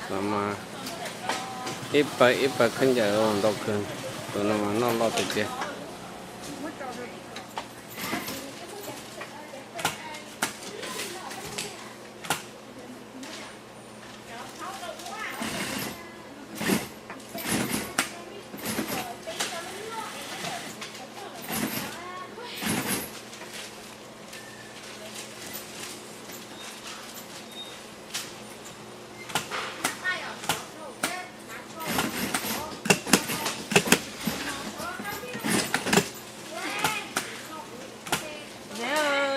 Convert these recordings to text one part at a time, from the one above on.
Tus no mas ib pawg ib pawg khaub ncaws ntau kawg, tus no mas noj loj tiag tiag.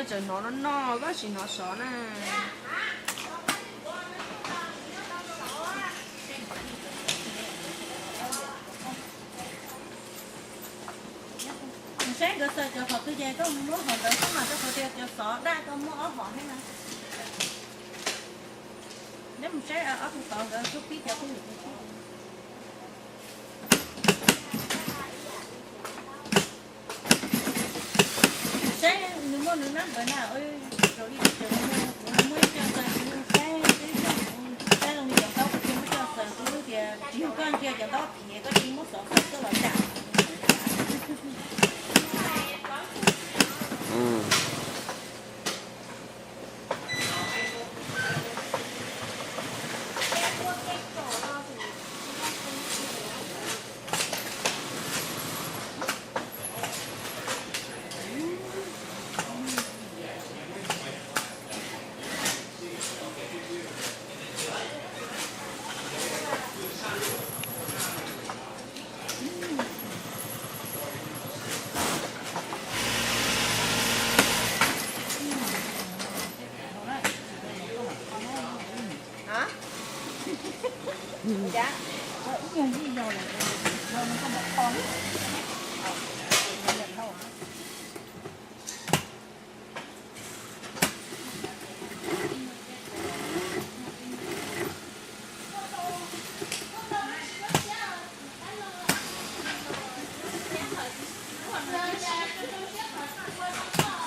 Tseem hnov no no, koj tsis hnov sov na. Mus saib nkawd xaws cov qhov twg ces koj mus muab qhov ntawd xwb mas, rau qhov tias cov xov daj koj muab ob hom thiab na. Neb mus saib ob tug tod nkawd tshuab pib cov phooj ywg. Saib nws muaj nws nab npawg na, rau ib tug muaj ib co xaws, saib zoo li cov ntaub kuv thiaj muab coj xaws, kuv tias tsis yog koj ntsia cov ntaub phiv koj cia li muab xov xaws coj los cam.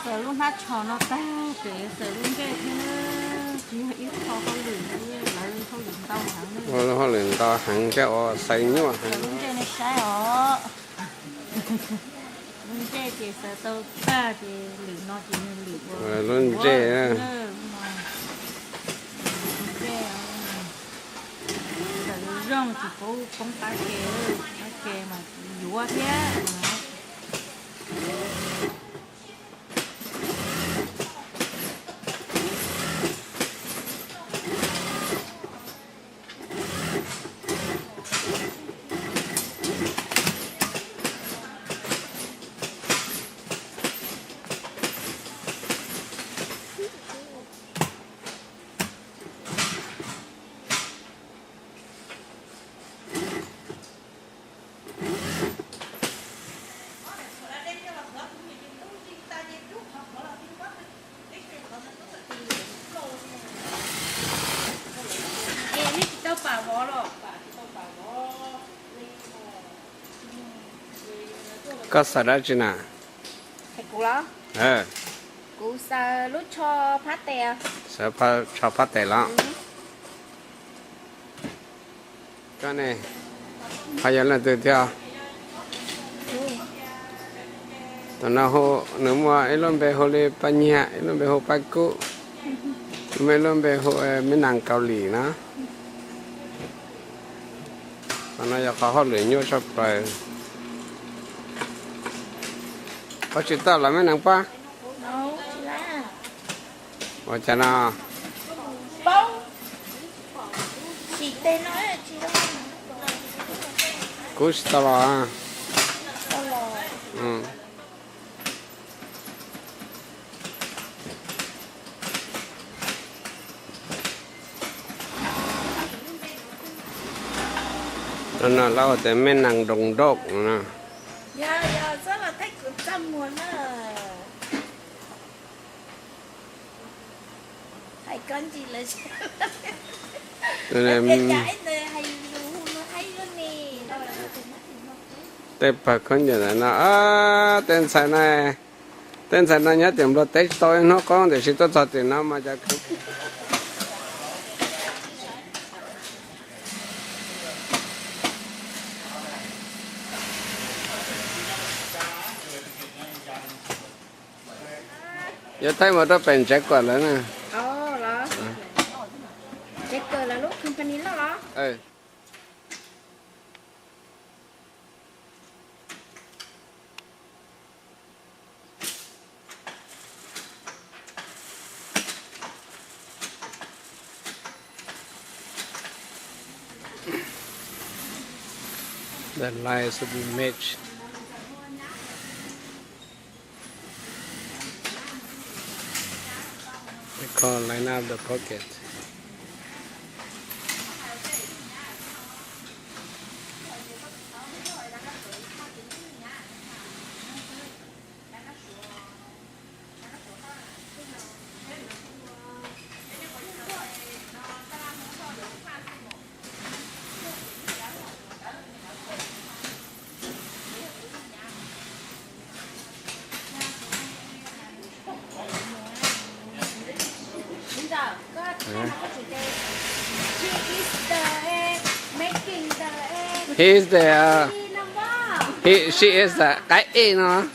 Xaws lub hnab tsho no tag ces xaws lub ntsej thiab, tsis yog ib qho hauj lwm, lawv hauj lwm ntau heev. Hauj lwm ntau heev thiab, ua xaws nyuaj heev. Lub ntsej nej saib os. Lub ntsej ces xaws tau tag ces lwm no ces yog lwm ua lub ntsej. Xaws zoo tsis pub poob qab ke, qab ke mas yuav thiab. Koj xaws dab tsi na? Kuv los? Kuv xaws lub tsho phab tes. Xaws tsho phab tes los? Koj ne, ho yog leej twg thiab? Tus no hu, nws muaj ib lub npe hu li Paj Nyiag, ib lub npe hu Paj Kub, muaj ib lub npe hu me nas Kaus Lim na. Qhov no yog qhov hauj lwm nyuaj tshaj plaws. Ua tsis tau los me nas Paj? Ua cas no? Kub tsis tau los. No lawv hu tias me nas nroos nrooj no. Tej pawg khaub ncaws ntawm no, tej ntxhais no, tej ntxhais no nyob tim Nplog teb tsis tau ib hnub qoob tiam sis tuaj txog tim no mas cov khaub Yuav thaij mus rau pem Jaguar lawm na. Los, Jaguar los lub company loj los. The lines should be matched. They call line up the pocket. He is the, uh, he, she is the qaib ej no.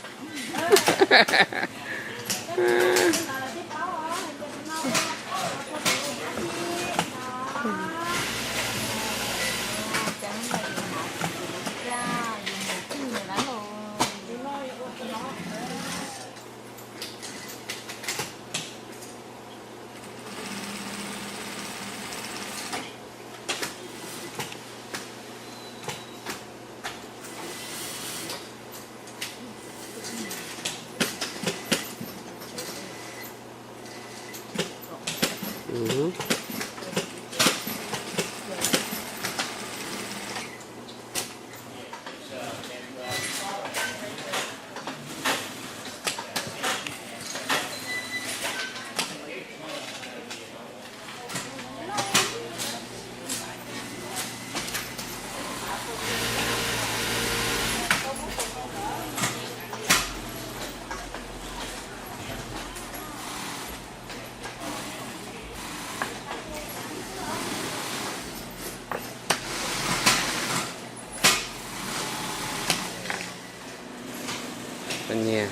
Nyias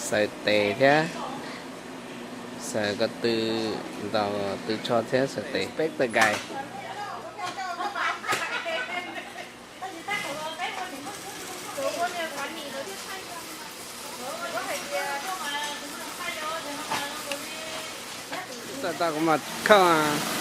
xaws tes thiab, xaws ko tw ntaus tw tsho thiab xaws tes. Respect the guy. Txawm tau kuv mas khawj.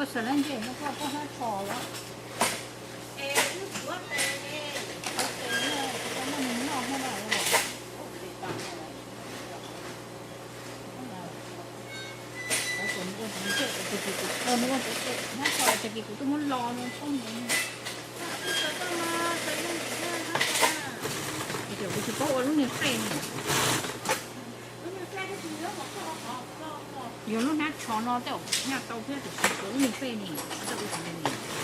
Xav lab ntsej no koj, koj hnab tsho los? Hnab tsho ces kuv twb muab los no txhob mus. Kuv tsis paub ua lub niag fej ne. Yog lub hnab tsho no tej zaum nyaj tau thiab tiam sis lub niag fej ne, tej ua tsis li ne.